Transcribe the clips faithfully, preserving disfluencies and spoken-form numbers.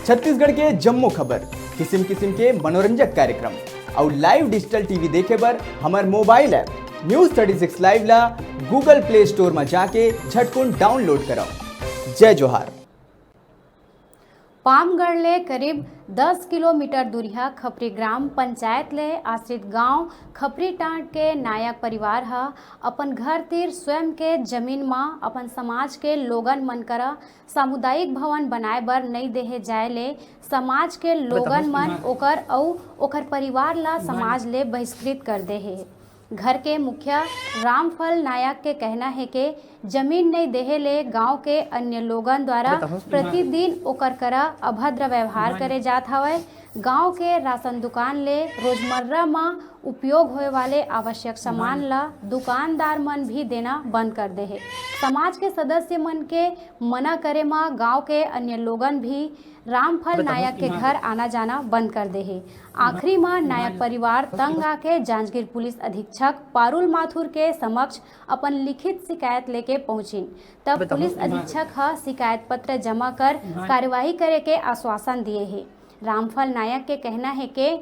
छत्तीसगढ़ के जम्मो खबर, किसिम किसिम के मनोरंजक कार्यक्रम अउ live digital TV देखे बर हमर mobile app News thirty six Live ला Google Play Store म जाके झटकुन download करव। जय जोहार। पामगढ़ ले करीब दस किलोमीटर दूरिहा खपरी ग्राम पंचायत ले आश्रित गांव खपरी टांड के नायक परिवार ह अपन घर तीर स्वयं के जमीन म अपन समाज के लोगन मन करा सामुदायिक भवन बनाए बर नइ देहे जाए ले समाज के लोगन मन ओकर अउ ओकर परिवार ला समाज ले बहिष्कृत कर दे हे। घर के मुखिया रामफल नायक के कहना हे के जमीन नइ देहे ले गांव के अन्य लोगन द्वारा प्रतिदिन ओकर करा अभद्र व्यवहार करे जात हवय। गांव के राशन दुकान ले रोजमर्रा म उपयोग होए वाले आवश्यक सामान ला दुकानदार मन भी देना बंद कर दे हे। समाज के सदस्य मन के मना करे म गांव के अन्य लोगन भी रामफल नायक के घर आना जाना बंद कर दे हे। आखिरी म नायक परिवार तंग आके जांजगीर पुलिस अधीक्षक पारुल माथुर के समक्ष अपन लिखित शिकायत लेके पहुंचिन। तब पुलिस अधीक्षक ह शिकायत पत्र जमा कर कार्यवाही करे के आश्वासन दिए हे। रामफल नायक के कहना हे के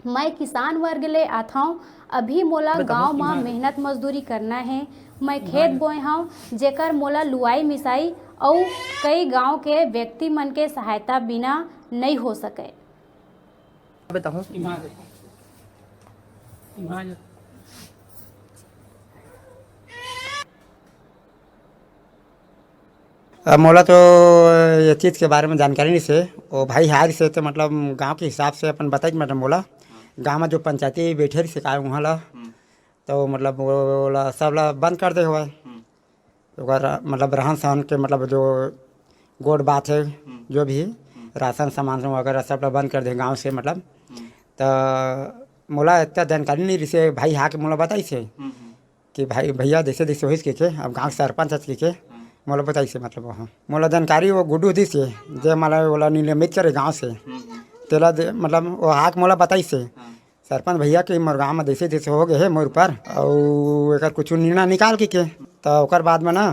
मैं किसान वर्ग ले आथंव, अभी मोला गांव म मेहनत मजदूरी करना हे। मैं खेत बोए हंव, जेकर मोला लुआई मिसाई अउ कई गांव के व्यक्ति मन के सहायता बिना नइ हो सकय। बताहूं। अब मोला तो ये चीज के बारे में जानकारी नइ से, वो भाई हार से तो मतलब गांव के हिसाब से अपन बताई, मतलब मोला गांव में जो पंचायती बैठे रहिसे का उहाँ ला, हम्म। तो मतलब वो, वो ला, सब ला बंद कर दे हवय। हम्म। ओकर मतलब रहन सहन के मतलब जो गोठ बात हे, हम्म। जो भी हम्म। राशन सामान वगैरह सब ला बंद कर दे गांव से मतलब। हम्म। त मोला इतना जानकारी नइ रहिसे, भाई हा के मोला बताइसे। हम्म, हम्म। कि भाई, भैया, जैसे जैसे होइस कहिके, अब गांव सरपंच हस कहिके, हाँ। मोला बताइसे, मतलब, वो, हाँ। मोला जानकारी वो गुड्डू दिस हे, जे मला ओला निलंबित करे गांव से। हम्म, हम्म। तेला दे, मतलब, वो हाक मोला बताइसे। हाँ। सरपंच भैया के मोर गांव में जैसे जैसे हो गए हे मोर ऊपर, अउ एकर कुछ निर्णय निकाल कहिके, त ओकर बाद में ना,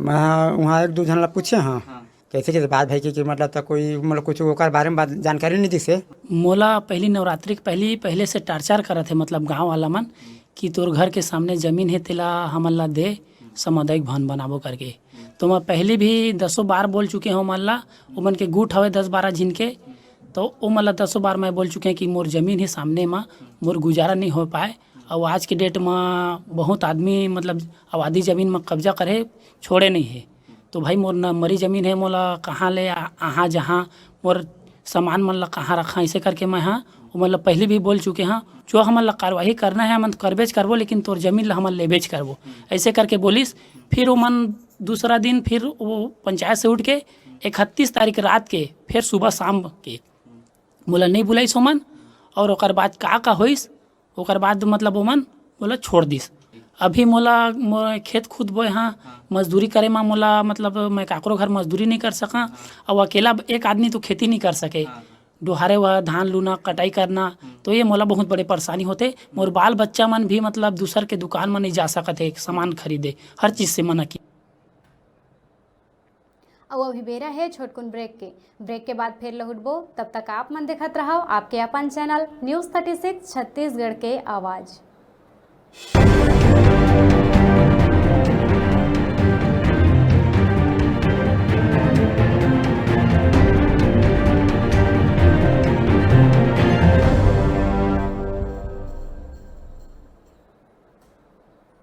मैं वहाँ एक दू झन ला पूछे, हाँ। हाँ। कैसे कैसे बात भाई की, कि मतलब, त कोई, मतलब, कुछ ओकर बारे में बात, जानकारी नहीं दिसे। मोला पहली नवरात्रि के पहली, पहले से torture करत हे, मतलब, गांव वाला मन, कि तोर घर के सामने जमीन हे, तेला हमन ला दे, सामुदायिक भवन बनाबो करके। तो मैं पहली भी दसों बार बोल चुके हूँ, मन ला, ओमन के गुट हवे दस बारह झिन के, तो ओमन ला दसों बार मैं बोल चुके हूँ कि मोर जमीन हे सामने मा, मोर गुजारा नहीं हो पाए। अउ आज के date मा बहुत आदमी, मतलब, आबादी जमीन मा कब्जा करे, छोड़े नहीं हे। तो भाई, मोर न मरी जमीन हे, मोला कहाँ ले आ-, आहाँ जहाँ मोर सामान मन ला कहाँ रखा, ऐसे करके मैं, हाँ, ओमन ला पहले भी बोल चुके हाँ, जो हमन ला कार्यवाही करना है, हमन करबेच करबो, लेकिन तोर जमीन ला हमन लेबेच करबो, ऐसे करके बोलिस। फिर ओमन दूसरा दिन फिर वो पंचायत से उठ के इकतीस तारीख रात के फिर सुबह शाम के मोला नहीं बुलाइस ओमन। और ओकर बाद का का होइस, ओकर बाद मतलब ओमन मोला छोड़ दिस। अभी मोला, मोर खेत खुद बोए हाँ, हाँ। मजदूरी करे मा मोला, मतलब, मैं काकरो घर मजदूरी नहीं कर सका। हाँ। अउ अकेला एक आदमी तो खेती नहीं कर सके। हाँ। डोहारे हुआ धान लूना, कटाई करना, हम्म। तो ये मोला बहुत बड़े परेशानी होते। मोर बाल बच्चा मन भी, मतलब, दूसर के दुकान में नहीं जा सकत हे सामान खरीदे, हर चीज से मना की। अउ अभी बेरा हे छोटकुन break के। Break के बाद फिर लहुटबो, तब तक आप मन देखत रहव आपके अपन channel News thirty six Chhattisgarh के आवाज।